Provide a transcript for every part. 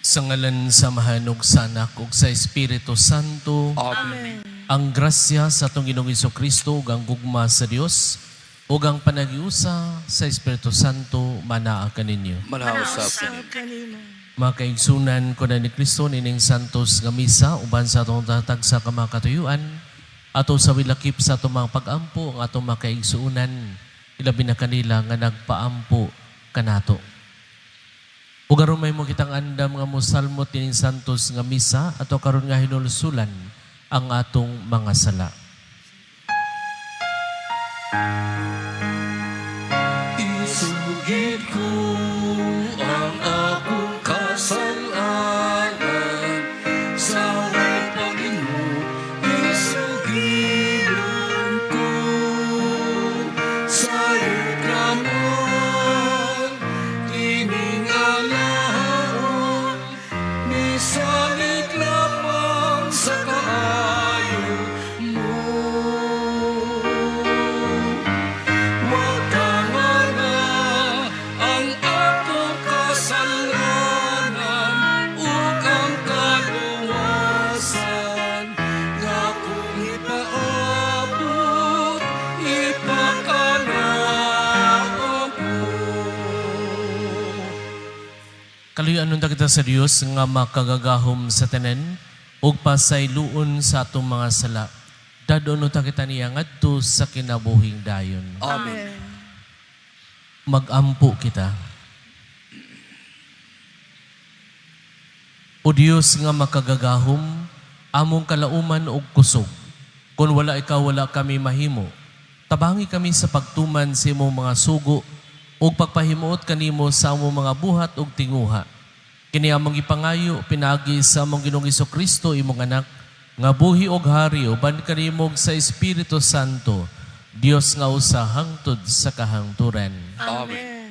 Sa ngalan sa Amahan ug sa Anak ug sa Espiritu Santo. Amen. Ang grasya sa atong Ginoong Kristo ug ang gugma sa Dios ug ang panaghiusa sa Espiritu Santo manaa kaninyo. Manausap kanimo. Kanimo. Mga kaigsunan ko na ni Kristo nining santos nga misa uban sa atong tatag sa kamakatuyuan ato sa wilakip sa atong mga pag-ampo ang atong mga kaigsuunan, ilabi na kanila nga nagpaampo kanato. Ug aron may mo kitang andam nga mosalmot nining santos nga misa, ato karon nga hinulsulan ang atong mga sala. Isugid ko ang akong kasalanan sa Panginoon, isugiran ko. Sa kamon, tiningalahon, misalig lamang sa kaayo mo. Watangana ang akong kasalanan ug ang kaluwasan nga akong ipaabot, ipakanaon ko. Kaluyan unta kita sa Dios nga makagagahom sa tanan ug pasayloon sa atong mga sala. Dadon unta kita niya ngadto sa kinabuhing dayon. Amen. Magampo kita. O Dios nga makagagahom, among kalauman ug kusog. Kung wala ikaw, wala kami mahimo. Tabangi kami sa pagtuman sa imong mga sugo ug pagpahimuot kanimo sa among mga buhat ug tinguha. Kini among gipangayo pinaagi sa among Ginoong Kristo, imong anak, nga buhi og hari uban kanimo ug sa Espiritu Santo, Dios nga usa hangtod sa kahangturan. Amen.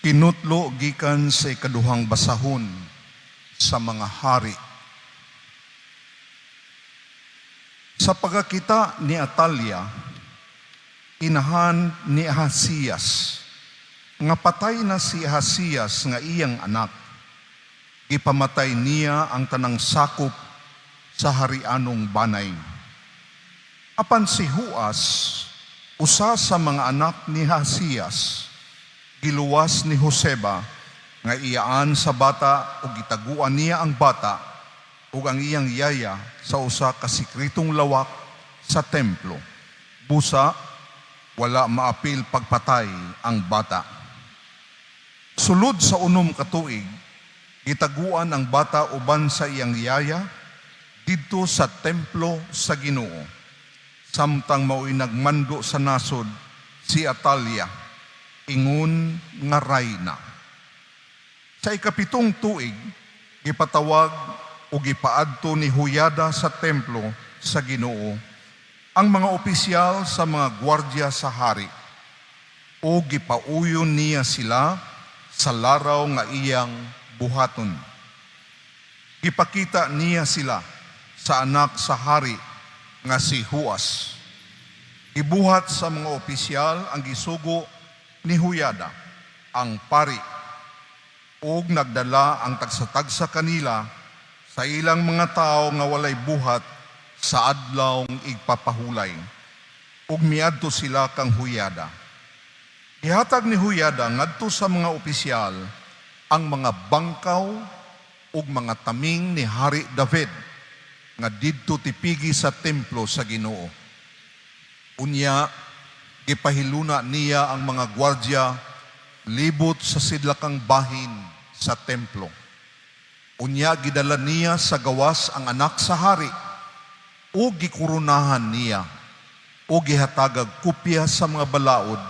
Kinutlo gikan sa ikaduhang basahon sa mga hari. Sa pagkakita ni Atalia, inahan ni Ahasias, nga patay na si Ahasias nga iyang anak, gipamatay niya ang tanang sakop sa harianong banay. Apan si Huas, usa sa mga anak ni Ahasias, giluwas ni Joseba nga iyaan sa bata ug gitaguan niya ang bata ug ang iyang yaya sa usa ka sekretong lawak sa templo. Busa wala maapil pagpatay ang bata. Sulod sa 6 ka tuig, gitaguan ang bata uban sa iyang yaya didto sa templo sa Ginoo. Samtang mao'y nagmando sa nasod si Atalia, ingon nga rayna. Sa 7 tuig, gipatawag o gipaadto ni Huyada sa templo sa Ginoo ang mga opisyal sa mga gwardya sa hari, o gipauyon niya sila sa laraw nga iyang buhaton. Gipakita niya sila sa anak sa hari nga si Huas. Gibuhat sa mga opisyal ang gisugo ni Huyada, ang pari, ug nagdala ang tagsa-tagsa kanila sa ilang mga tao nga walay buhat sa adlawng igpapahulay. Ug miadto sila kang Huyada. Gihatag ni Huyada ngadto sa mga opisyal ang mga bangkaw ug mga taming ni Hari David nga didto tipigi sa templo sa Ginoo. Unya gipahiluna niya ang mga gwardya libot sa sidlakang bahin sa templo. Unya gidala niya sa gawas ang anak sa hari o gikoronahan niya o gihatagag kopya sa mga balaod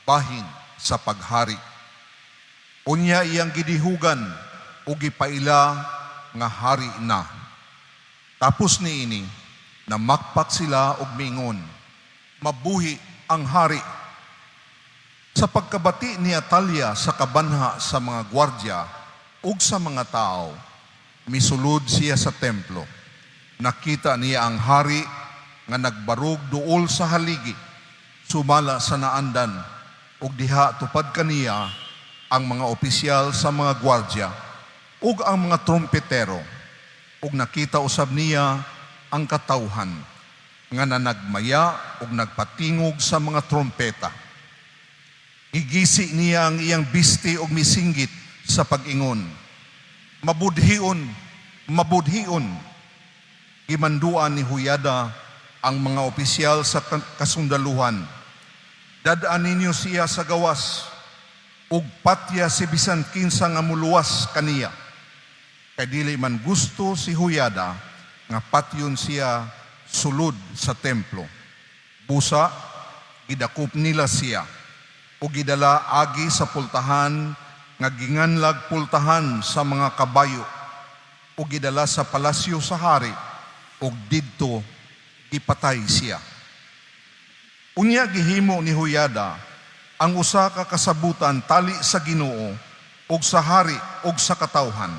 bahin sa paghari. Unya iyang gidihugan o gipaila nga hari na. Tapos niini, namakpak sila og miingon, "Mabuhi ang hari." Sa pagkabati ni Atalia sa kabanha sa mga gwardya ug sa mga tao, misulod siya sa templo. Nakita niya ang hari nga nagbarog duol sa haligi, sumala sa naandan, ug diha tupad kaniya ang mga opisyal sa mga gwardya ug ang mga trumpetero, ug nakita usab niya ang katawhan nga nanagmaya ug nagpatingog sa mga trumpeta. Gigisi niya ang iyang bisti ug misinggit sa pag-ingon, "Mabudhion, mabudhion!" Gimanduan ni Huyada ang mga opisyal sa kasundaluhan, "Dad-a ninyo siya sa gawas ug patya si bisan kinsa nga muluwas kaniya." Kay dili man gusto si Huyada nga patyon siya sulod sa templo. Busa, gidakop nila siya ug gidala agi sa pultahan nga ginganlag Pultahan sa mga Kabayo ug gidala sa palasyo sa hari ug didto gipatay siya. Unya gihimo ni Huyada ang usa ka kasabutan tali sa Ginoo ug sa hari ug sa katawhan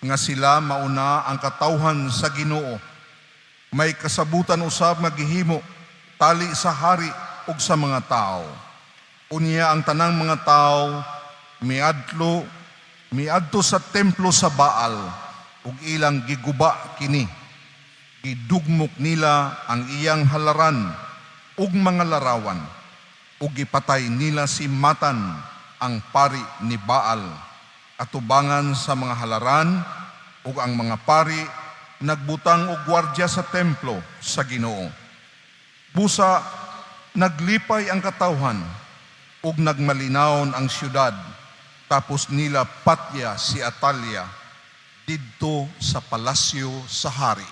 nga sila mauna ang katawhan sa Ginoo. May kasabutan usab nga gihimo tali sa hari ug sa mga tao. Unya ang tanang mga tao miadto sa templo sa Baal ug ilang giguba kini. Gidugmok nila ang iyang halaran ug mga larawan ug gipatay nila si Matan, ang pari ni Baal, atubangan sa mga halaran, ug ang mga pari nagbutang og gwardya sa templo sa Ginoo. Busa naglipay ang katawhan ug nagmalinawon ang syudad tapos nila patya si Atalia didto sa palasyo sa hari.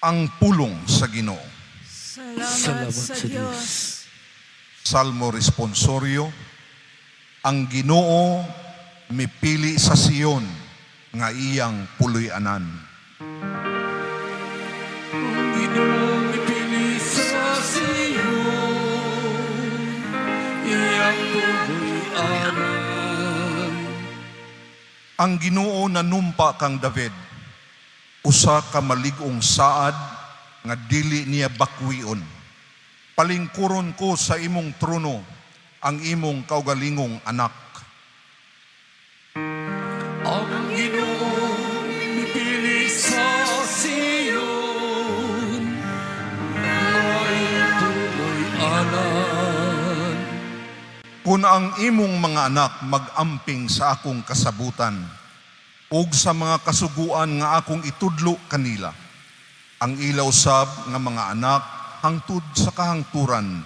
Ang pulong sa Ginoo. Salamat, Salamat sa sa Diyos. Salmo responsorio. Ang Ginoo mipili sa Sion nga iyang puloy-anan. Ang Ginoo mipili sa Sion, iyang puloy-anan. Ang Ginoo nanumpa kang David, usa ka malig-ong saad nga dili niya bakwion: "Palingkuron ko sa imong trono ang imong kaugalingong anak." Ang Ginoo mipili sa Sion, iyang puloy-anan. "Kung ang imong mga anak mag-amping sa akong kasabutan ug sa mga kasuguan nga akong itudlo kanila, ang ila usab nga mga anak hangtod sa kahangturan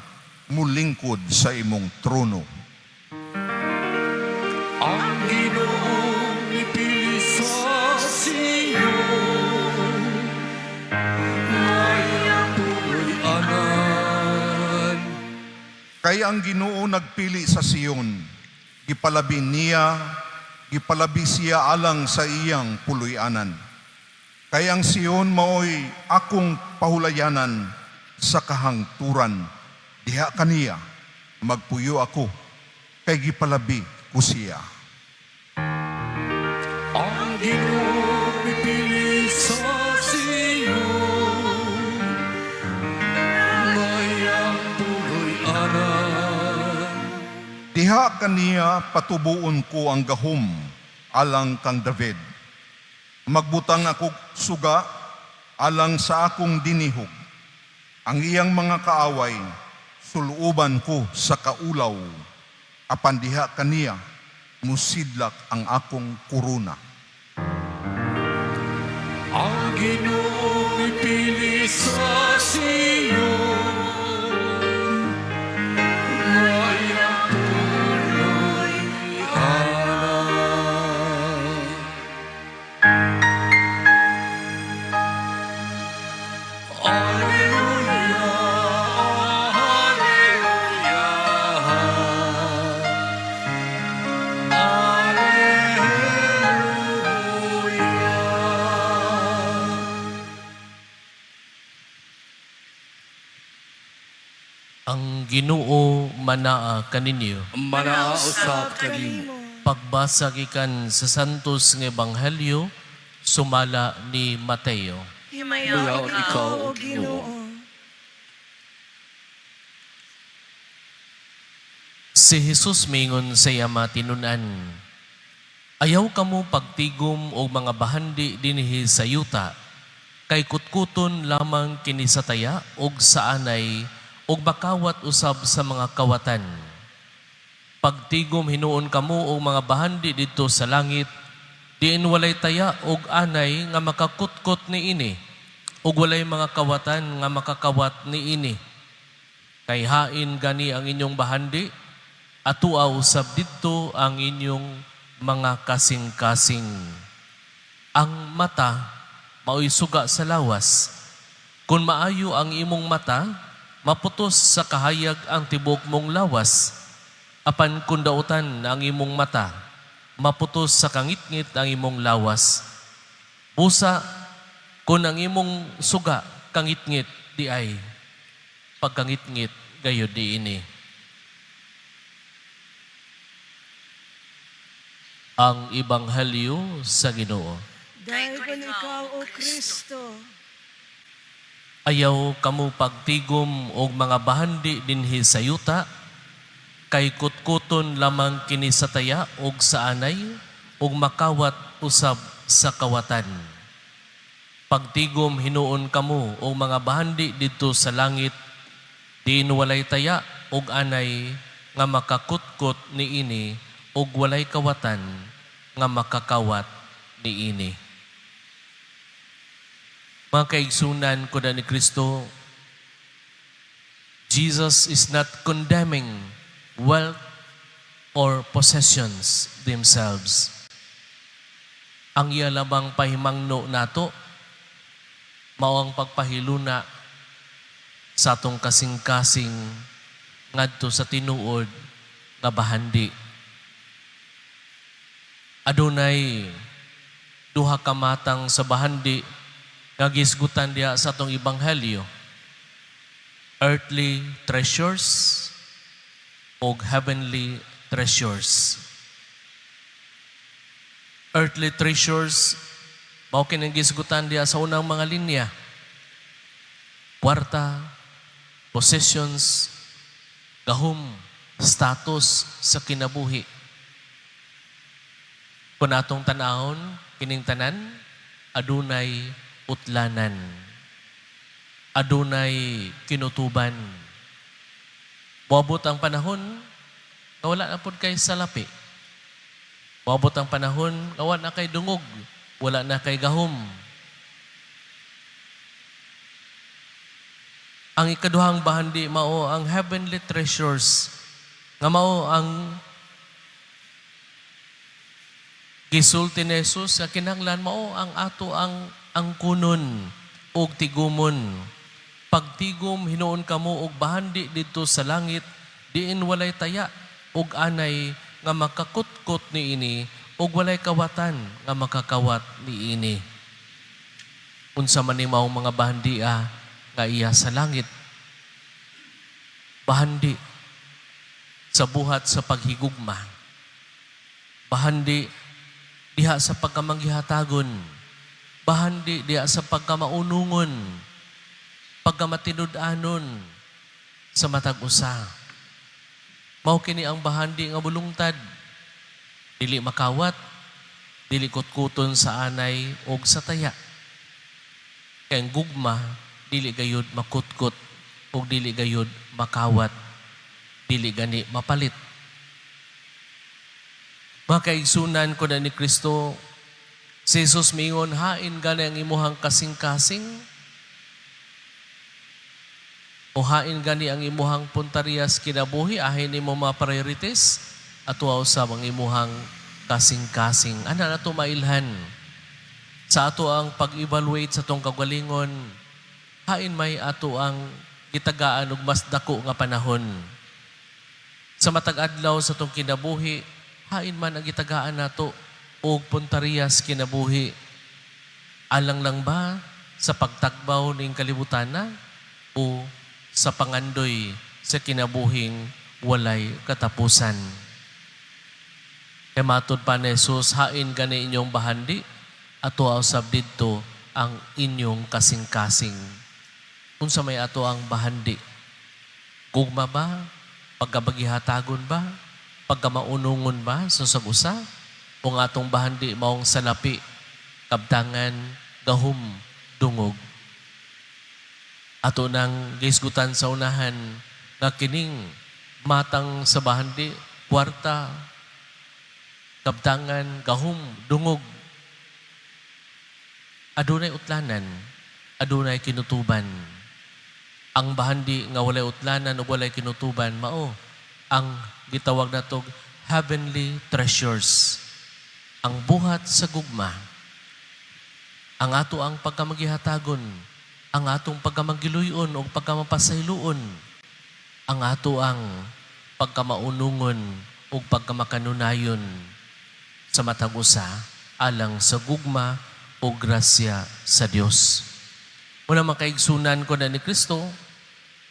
mulingkod sa imong trono." Ang Ginoo mipili sa Sion, iyang puloy-anan. Kay ang Ginoo nagpili sa Sion, gipalabi niya, gipalabi siya alang sa iyang puloy-anan. Kay ang Sion maoy akong pahulayanan sa kahangturan. Diha kaniya magpuyo ako, kay gipalabi ko siya. Ang Ginoo mipili sa Sion, iyang puloy-anan. Diha kaniya patubuon ko ang gahom alang kang David. Magbutang ako suga alang sa akong dinihog. Ang iyang mga kaaway suluoban ko sa kaulaw. Apan diha kaniya musidlak ang akong korona. Ang Ginoo mipili sa Sion, iyang puloy-anan. Alleluia, Alleluia, Alleluia. Ginoo, manaa kaninyo. Manaa usab kanimo. Pagbasa gikan sa Santos nga Ebanghelyo sumala ni Mateo. Himayaon Himayaon ikaw, ikaw, O O Ginoo. Ginoo. Si Jesus mingon sa iya matinun-an, "Ayaw kamo pagtigom og mga bahandi dinhi sa yuta, kay kutkuton lamang kini sa taya og sa anay og makawat usab sa mga kawatan. Pagtigom hinuon kamo og mga bahandi didto sa langit, diin walay taya og anay nga makakutkot niini, ug walay mga kawatan nga makakawat niini. Kay hain gani ang inyong bahandi, atua usab didto ang inyong mga kasing-kasing. Ang mata mao'y suga sa lawas. Kung maayo ang imong mata, maputos sa kahayag ang tibuok mong lawas. Apan kung dautan ang imong mata, maputos sa kangitngit ang imong lawas. Busa, kung ang imong suga kangitngit diay, pagkangitngit gayod niini." Ang Ebanghelyo sa Ginoo. Daygon ikaw, O Kristo. Ayaw kamo pagtigom og mga bahandi dinhi sa yuta, kay kutkuton lamang kini sa taya og sa anay, ug makawat usab sa kawatan. Pagtigom hinuon kamo og mga bahandi didto sa langit, diin walay taya og anay nga makakutkot niini, ug walay kawatan nga makakawat niini. Mga kaigsunan ko na ni Kristo, Jesus is not condemning wealth or possessions themselves. Ang iya lamang pahimangno nato, mao ang pagpahiluna sa atong kasing-kasing ngadto sa tinuod nga bahandi. Adunay duha ka matang sa bahandi nga gisgutan diha sa atong ebanghelyo: earthly treasures o heavenly treasures. Earthly treasures, mao kini gisgutan diha sa unang mga linya. Kwarta, possessions, gahom, status sa kinabuhi. Kung atong tanahon, kining tanan, adunay utlanan. Adunay kinutuban. Moabot ang panahon nga wala na pud kay salapi. Moabot ang panahon nga wala na kay dungog, wala na kay gahom. Ang ikaduhang bahandi mao ang heavenly treasures, nga mao ang gisulti ni Jesus nga kinahanglan mao ang ato ang angkunon ug tigumon. Pagtigom hinuon kamo og bahandi didto sa langit, diin walay taya ug anay nga makakutkot niini, ug walay kawatan nga makakawat niini. Unsa man ni maong mga bahandia nga iya sa langit? Bahandi sa buhat sa paghigugma. Bahandi diha sa pagkamanggihatagon. Bahandi diha sa pagkamaunungon, pagkamatinud-anon sa matag usa. Mao kini ang bahandi nga bulungtad. Dili makawat, dili kutkuton sa anay og sa taya. Kay ang gugma dili gayud makutkot ug dili gayud makawat, dili gani mapalit. Mga kaigsunan ko na ni Kristo, si Jesus mingon, hain gani ang imuhang kasing-kasing? O hain gani ang imuhang puntariyas kinabuhi, ahin nimo mga priorities, ato usab ang imuhang kasing-kasing? Ana na to mailhan. Sa ato ang pag-evaluate sa atong kagalingon, hain may ato ang gitagaan og mas dako nga panahon. Sa matag adlaw sa atong kinabuhi, hain man ang gitagaan nato og puntariyas kinabuhi. Alang lang ba sa pagtagbaw ning kalibutan na o sa pangandoy sa kinabuhing walay katapusan. Kay matud pa ni Jesus, hain gani inyong bahandi, ato usab didto ang inyong kasing-kasing. Unsa may ato ang bahandi? Gugma ba? Pagkamagihatagon ba? Pagkamaunungon ba sa usag-usa? Kung atong bahandi maong salapi, kabtangan, gahum, dungog. Ato nang gisgutan sa unahan nga kining matang sa bahandi, kwarta, kabtangan, gahum, dungog. Adunay utlanan, adunay kinutuban. Ang bahandi nga walay utlanan ug walay kinutuban mao ang gitawag natog heavenly treasures. Ang buhat sa gugma, ang ato ang pagkamagihatagon, ang atong pagkamagiluyon o pagkamapasayloon, ang ato ang pagkamaunungon o pagkamakanunayon sa matag usa alang sa gugma o grasya sa Dios. Muna makaigsunan ko na ni Kristo,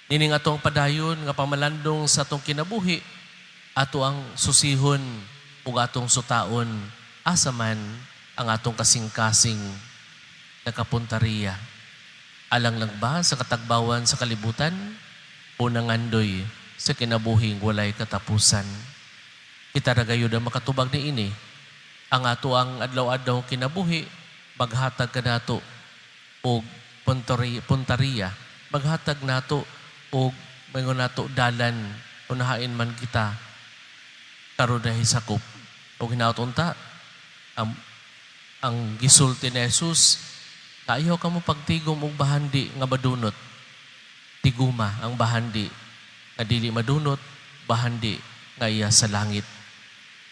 nining atong padayon nga pamalandong sa atong kinabuhi, ato ang susihon ug atong sutaon, asa man ang atong kasing-kasing nakapuntariya. Alang lang ba sa katagbawan sa kalibutan o nangandoy sa kinabuhing walay katapusan? Kita ra gayud ang makatubag ni ini. Ang ato ang adlaw-adlaw kinabuhi, maghatag kanato og puntariya, maghatag nato og maingon nato dalan, unahain man kita karon na hisakop. Og hinaot unta ang gisulti ni Jesus, ayaw ka mo pagtigom og bahandi nga madunot. Tiguma ang bahandi nga dili madunot, bahandi nga iya sa langit.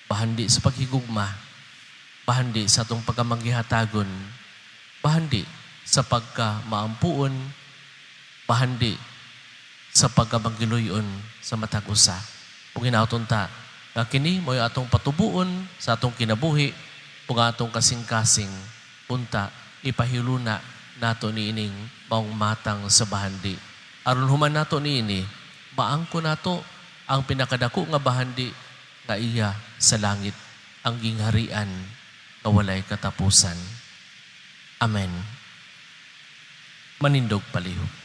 Bahandi sa paghigugma, bahandi sa atong pagkamanggihatagon, bahandi sa pagka maampuon, bahandi sa pagkamanggiluyon sa matag usa. Ug hinaot unta nga kini mo'y atong patubuon sa atong kinabuhi ug atong kasing-kasing unta ipahiluna nato niining maong matang sa bahandi. Aron human nato niini, maangko nato ang pinakadako nga bahandi nga iya sa langit, ang gingharian nga walay katapusan. Amen. Manindog palihog.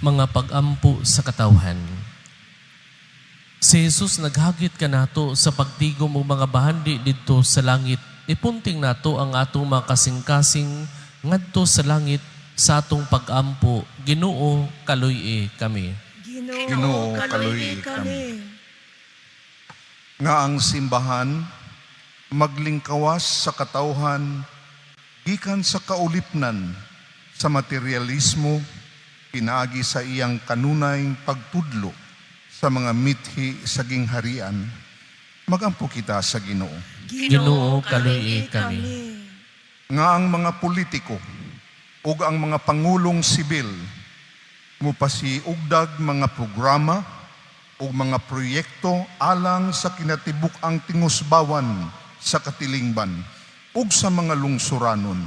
Mga pag-ampo sa katawhan. Si Jesus naghagit kanato sa pagtigom og mga bahandi didto sa langit. Ipunting nato ang atong mga kasing-kasing ngadto sa langit sa atong pag-ampo. Ginoo, kaluy-i kami. Ginoo, Ginoo, kaluy-i kaluy-i kami. kami. Nga ang simbahan maglingkawas sa katawhan gikan sa kaulipnan sa materialismo pinaagi sa iyang kanunay pagtudlo sa mga mithi sa gingharian. Magampo kita sa Ginoo. Ginoo, kaluy-i kami. Nga ang mga politiko ug ang mga pangulong sibil mupasiugdag mga programa ug mga proyekto alang sa kinatibuk-ang tingusbawan sa katilingban ug sa mga lungsuranon.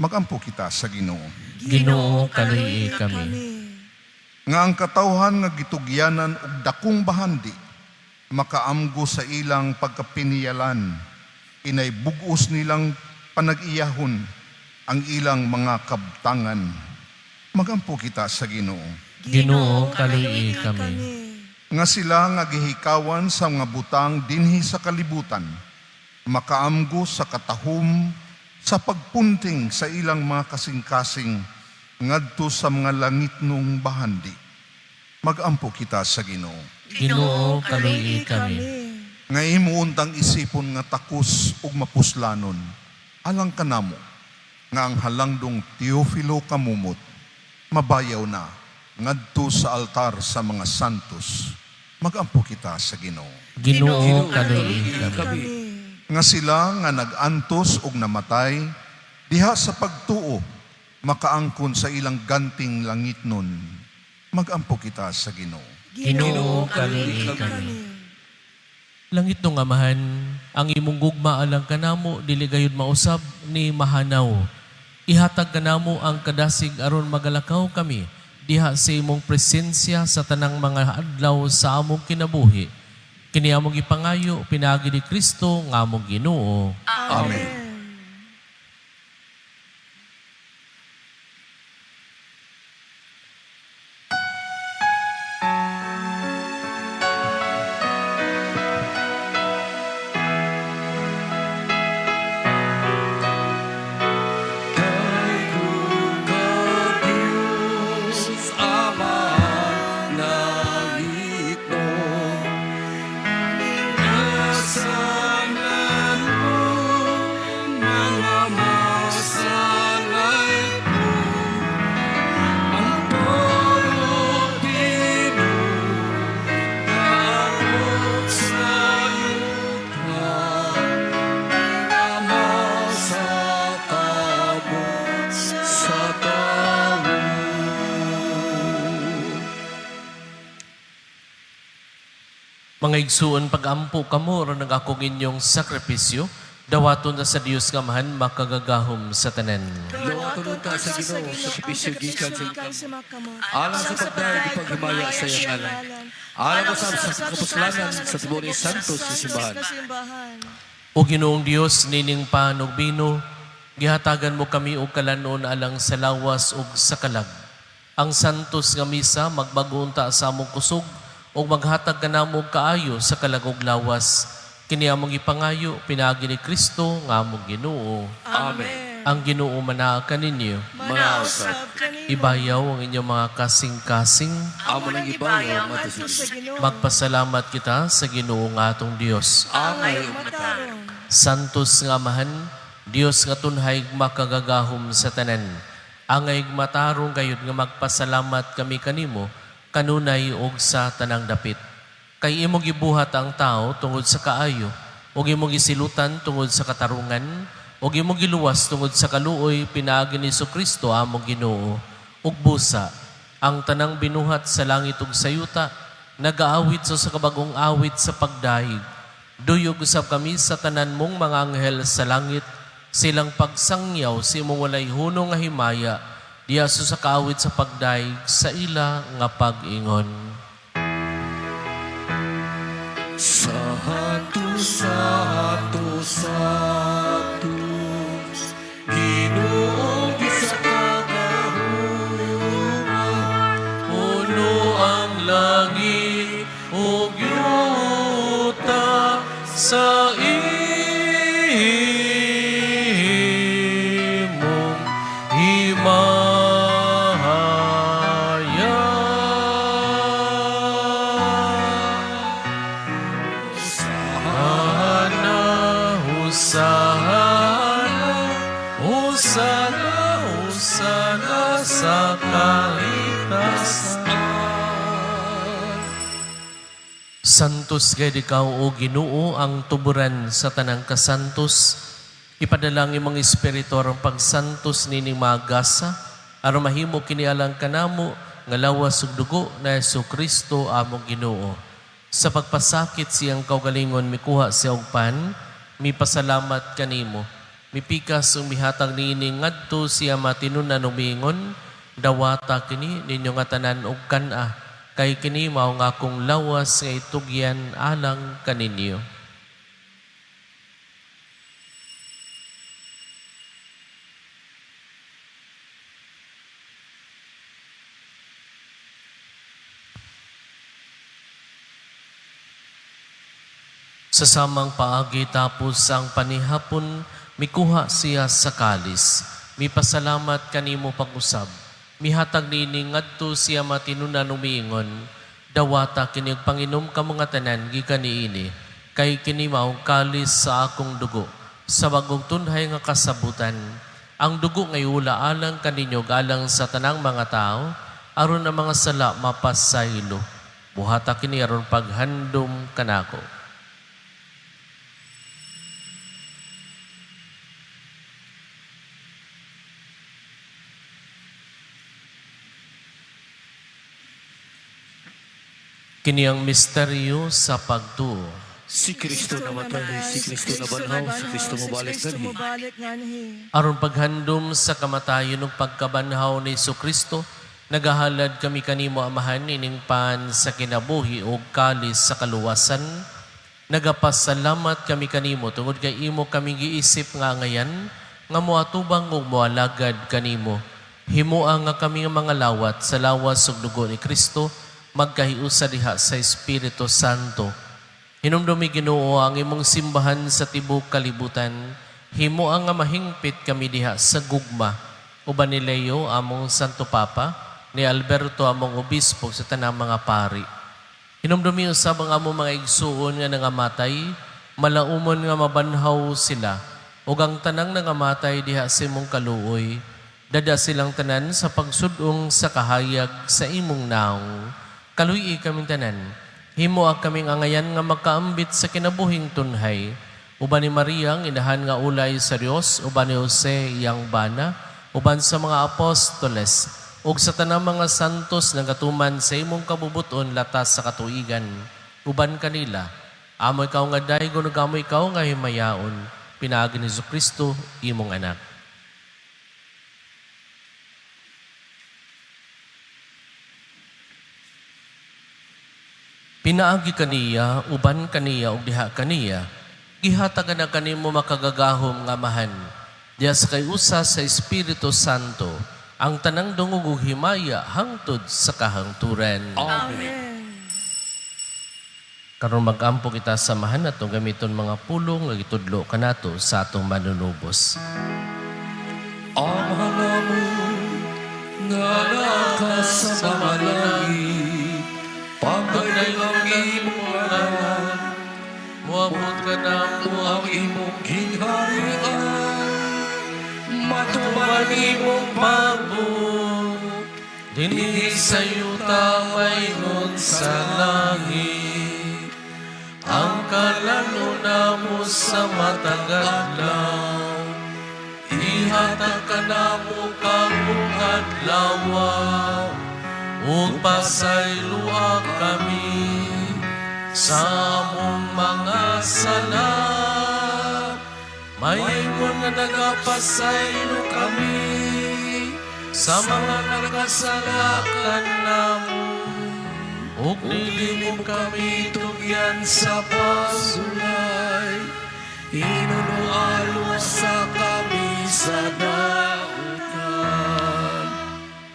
Magampo kita sa Ginoo. Ginoo, kaluy-i kami. Nga ang katawhan nga gitugyanan og dakong bahandi makaamgo sa ilang pagkapiniyalan, inay bug-os nilang panag-iyahon ang ilang mga kabtangan. Magampo kita sa Ginoo. Ginoo, kaluy-i kami. Nga sila nga gihikawan sa mga butang dinhi sa kalibutan, makaamgo sa katahom sa pagpunting sa ilang mga kasing-kasing ngadto sa mga langitnong bahandi. Magampo kita sa Ginoo. Ginoo, kaluy-i kami. Nga imo untang isipon nga takos ug mapuslanon, alang kanamo nga ang halangdong Teofilo Camomot mabayaw na ngadto sa altar sa mga santos. Magampo kita sa Ginoo. Ginoo, kaluy-i kami. Kami. Nga sila nga nag-antos ug namatay diha sa pagtuo makaangkon sa ilang ganting langitnon. Magampo kita sa Ginoo. Ginoo, kaluy-i kami. Langitnong Amahan, ang imong gugma alang kanamo dili gayud mausab ni mahanaw. Ihatag kanamo ang kadasig aron magalakaw kami diha sa imong presensya sa tanang mga adlaw sa among kinabuhi. Kini among gipangayo pinaagi ni Kristo nga among Ginoo. Amen. Kay ka Diyos Ama langitnon, Kasalan mo mga masalay ko, ang Pilipino naabot sa yuta, masakabot sa tao. Mga igsuon, pag-ampo kamo aron ang akong inyong sakripisyo, dawaton na sa Dios nga Amahan makagagahom sa tanan. Dawaton ta sa Ginoo sa sakripisyo gikan sa gikan sa mga kamot. Alang sa pagdayeg ug paghimaya sa iyang ngalan. Alang usab sa kapuslanan sa tibuok ni Santos nga simbahan. Nga simbahan. O Ginoong Dios, nining pan ug bino, gihatagan mo kami og kalanon alang sa lawas ug sa kalag. Ang santos nga misa magbago unta sa among kusog ug maghatag kanamo og kaayo sa kalag ug lawas. Kini among ipangayo pinaagi ni Kristo nga among Ginoo. Amen. Ang Ginoo manaa kaninyo. Manausap. Kanimo. Ibayaw ang inyong mga kasing-kasing. Amo nang ibayaw ngadto sa Sa Ginoo. Ginoo. Magpasalamat kita sa Ginoo nga atong Dios. Angay ug Matarong. Santos nga Amahan, Dios nga tunhay makagagahom sa tanan. Angay matarong gayud nga magpasalamat kami kanimo kanunay og sa tanang dapit. Kay imong gibuhat ang tao tungod sa kaayo, ug imong gisilutan tungod sa katarungan, ug imong giluwas tungod sa kaluoy pinaagi ni Kristo among Ginoo. Ug busa, ang tanang binuhat sa langit ug sa yuta, nagaawit sa kabagong awit sa pagdahig. Duyog usab kami sa tanan mong mga anghel sa langit, silang pagsangyaw sa imong walay hunong nga himaya, diya sa kaawit sa pagdayeg sa ila nga pag-ingon. Santo, Santo, Santo, Ginoong Diyos sa kagahuma. Puno ang langit ug yuta sa imong himaya. Hosana, Hosana, Hosana, Hosana sa kahitasan. Santos gayud ikaw o Ginoo ang tuburan sa tanang kasantos. Ipadala ang imong espiritu aron pagsantos nining mga gasa aron mahimo kini alang kanamo nga lawas ug dugo na Kristo among Ginoo. Sa pagpasakit siyang kaugalingon mikuha siya og pan, mipasalamat kanimo. Mipikas ug mihatag niini ngadto siya matinunan ug miingon, dawata kini ninyo nga tanan og kan-a kay kini mao nga akong lawas nga itugyan alang kaninyo. Sa samang paagi tapos ang panihapon, mikuha siya sa kalis. Mipasalamat kanimo pag-usab. Mihatag niini ngadto siya matinunan umiingon. Dawata kini ug panginom kamo nga tanan gikan niini. Kay kini mao kalis sa akong dugo. Sa bagong tunhay nga kasabutan. Ang dugo ngay ula alang kaninyo ug alang sa tanang mga tao aron ang mga sala mapasaylo. Buhata kini aron paghandom kanako. Kini ang misteryo sa pagtuo. Si Kristo namatay, si Kristo nabanhaw, si Kristo mobalik Si Kristo nganhi. Mobalik nganhi. Aron paghandom sa kamatayon ug pagkabanhaw ni Kristo, nagahalad kami kanimo, Amahan, ining pan sa kinabuhi ug kalis sa kaluwasan. Nagapasalamat kami kanimo tungod kay imo kami giisip nga angayan nga moatubang ug moalagad kanimo. Himoa nga kami nga mga lawat sa lawas ug dugo ni Kristo magkahiusa diha sa Espiritu Santo. Hinumdumi, Ginoo, ang imong simbahan sa tibuok kalibutan. Himoa nga mahingpit kami diha sa gugma. Uban ni Leo, among Santo Papa, ni Alberto, among Obispo, sa tanang mga pari. Hinumdumi usab ang among mga igsuon nga nangamatay, malaumon nga mabanhaw sila, ug ang tanang nangamatay diha sa imong kaluoy, dada silang tanan sa pagsudong sa kahayag sa imong naong. Kaluy-i kaming tanan. Himoa kaming angayan nga makaambit sa kinabuhing tunhay. Uban ni Maria, ang inahan nga ulay sa Dios, uban ni Jose, iyang bana, uban sa mga apostoles, ug sa tanang mga santos nga gatuman sa imong kabubuton latas sa katuigan. Uban kanila, amo ikaw nga daygon ug amo ikaw nga himayaon, pinaagi ni Kristo imong anak. Pinaagi kaniya, uban kaniya, ug diha kaniya, gihatagan na kanimo makagagahom nga Amahan, diha sa kahiusa sa Espiritu Santo, ang tanang dungog ug himaya hangtod sa kahangturan. Amen. Karon mag-ampo kita sa Amahan, atong gamiton mga pulong nga gitudlo kanato sa atong Manunubos. Ama namon nga naa ka sa mga langit, pagdayon ang imong ngalan, Moabot kanamo ang imong gingharian, matuman imong pagbuot dinhi sa yuta maingon sa langit. Ang kalan-on namo sa matag adlaw, ihatag kanamo karong adlawa, ug pasayloa kami sa among mga sala, maingon nga nagapasaylo kami sa mga nakasala kanamo. Ug dili mo kami tugyan sa pagsulay, hinunoa sa kami sa dautan.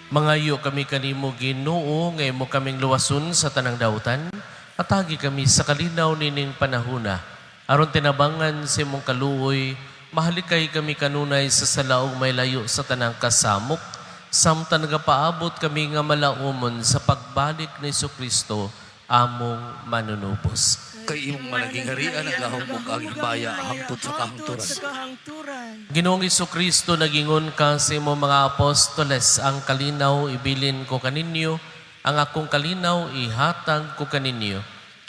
Mangayo kami kanimo, Ginoo, nga imo kaming luwason sa tanang dautan, atagi kami sa kalinaw nining panahuna. Aron tinabangan sa imong kaluoy, mahalikay kami kanunay sa sala ug mailayo sa tanang kasamok, samtang nagapaabot kami nga malaumon sa pagbalik ni Kristo among Manunubos. Kay imong man ang gingharian, ang gahom ug ang himaya hangtod sa Hangtod kahangturan. sa kahangturan. Ginoong Kristo, nagingon ka sa imong mga apostoles, "Ang kalinaw ibilin ko kaninyo, ang akong kalinaw ihatag ko kaninyo.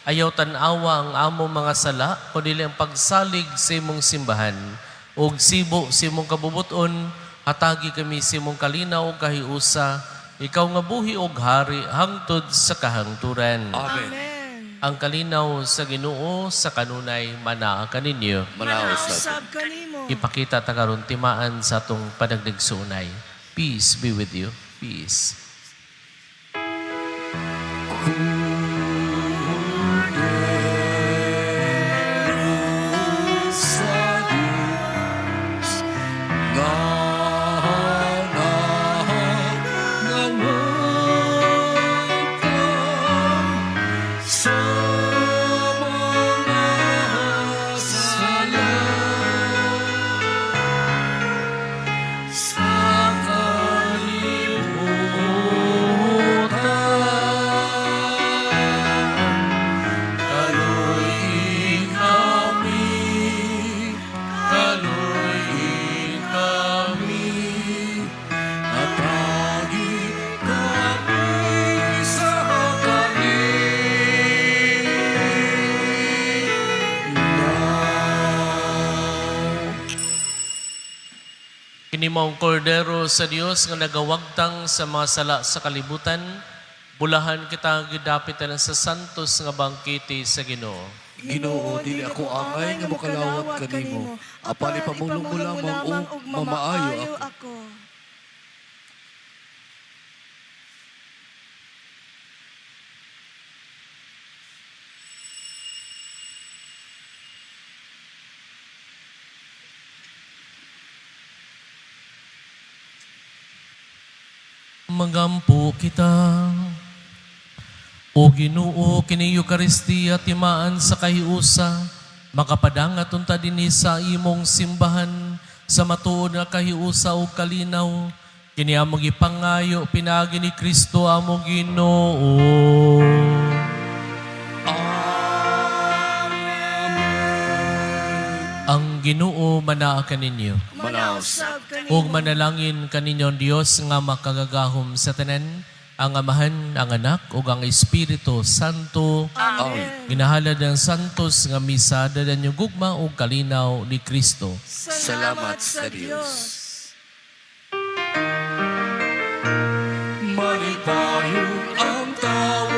Ayaw tan-awa ang among mga sala, kundi ang pagsalig sa imong simbahan. Ug sibo sa imong kabubuton, hatagi kami sa imong kalinaw ug kahiusa, ikaw nga buhi og hari hangtod sa kahangturan." Amen. Amen. Ang kalinaw sa Ginoo sa kanunay manaa kaninyo. Manaa usab. Usab kanimo. Ipakita ta karon timaan sa atong panagligsuonay. Peace be with you. Peace. Sa Diyos nga nangawatang sa mga sala sa kalibutan. Kaluy kami, kaluy kami, Atagi kami sa kalinaw. Kini maong kordero sa Dios nga nagawagtang sa mga sala sa kalibutan, bulahan kita gidapitan sa santos nga bangkete sa Ginoo. Ginoo, dili ako angay nga mokalawat kanimo, apan ipamulong mo lamang ug mamaayo ako. Ako. Magampo kita. O Ginoo, kini Eukaristiya timaan sa kahiusa, makapadangat unta dinhi sa imong simbahan sa matuod nga kahiusa ug kalinaw. Kini among gipangayo pinaagi ni Kristo among Ginoo. Ang Ginoo manaa kaninyo. Manausab kanimo. Ug manalangin kaninyo ang Dios nga makagagahom sa tanan, ang Amahan, ang Anak ug ang Espiritu Santo. Amen. Ginahalad ang santos nga misa dadan yung gugma ug kalinaw ni Kristo. Salamat sa Dios. Malipayong ang tao.